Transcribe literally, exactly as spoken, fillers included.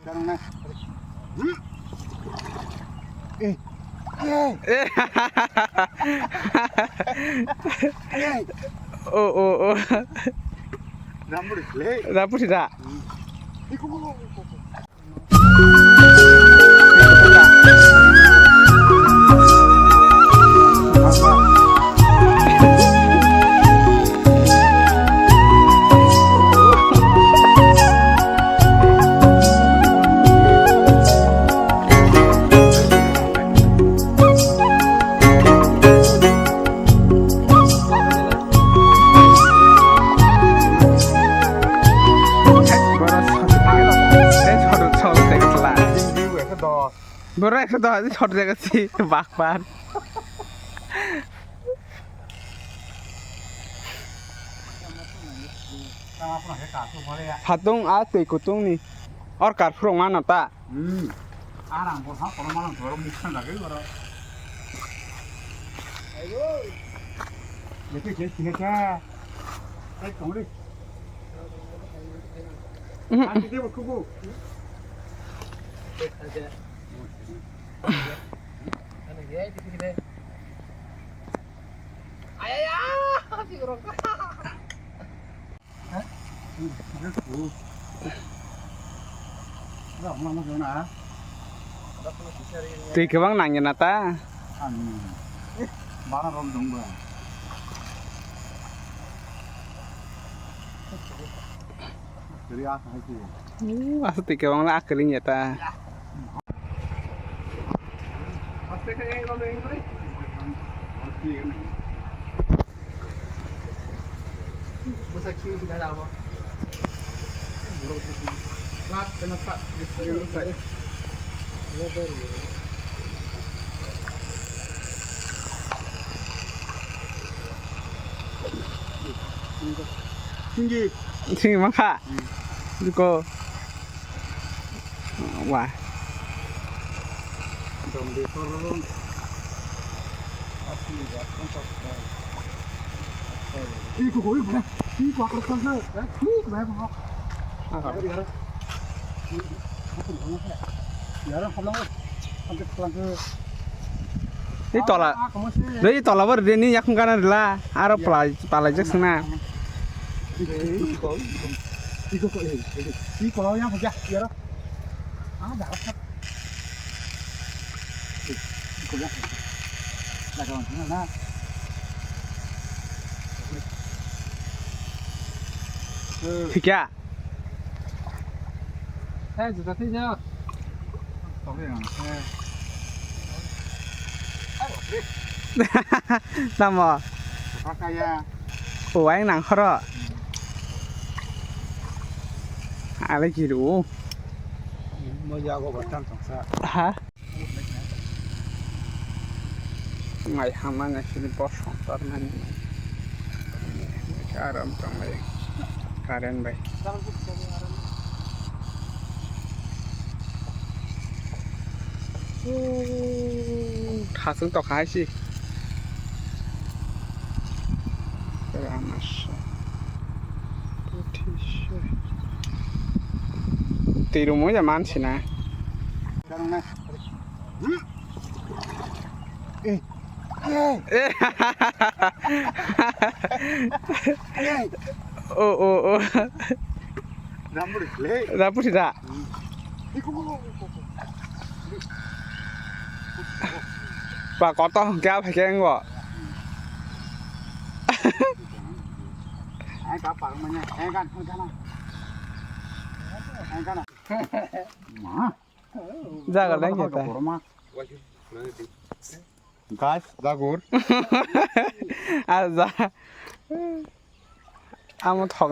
Eh. Eh. Oh, oh, oh. Rampuri da. Borok ekso dos, dos, shot jaga si, bakpar. Hatung a twi kutung ni. Or kar phurung mano ta. Hmm. Arang bo ha kono malang thoro muksan lagwi oro. Ayo. Lete ke sine ka. Ai kongri. Mhm. Ang kite bo kubu. Ayaya, si kurang. Twi kwbang nangya na ta? Bara rok dong ba. Ri a khai ti. Asa twi kwbang la akling ya ta. Singgi. Singgi mangkha. Hmm. Biko. Wah. Ni tola. Dei tola bo rede ni yakung gana rila. Aro palai, palai jak sina. Thikya. Hai, juta thai jak. Tamo? Uaing nang khoro. Ale kiru. Ha? Mai hamani sini bosong tarmani. Aram tonglai. Current bai. Thasung tokha hai si. Ramasa. Twi rwmwi da mansi na. Eh. Eh. Oh, oh, oh. Rampuri da. Ba koto hwnkhe a phaikhe wngo. Jaga lai khe ta. Guys, jagur. Ah, ja. Amo thok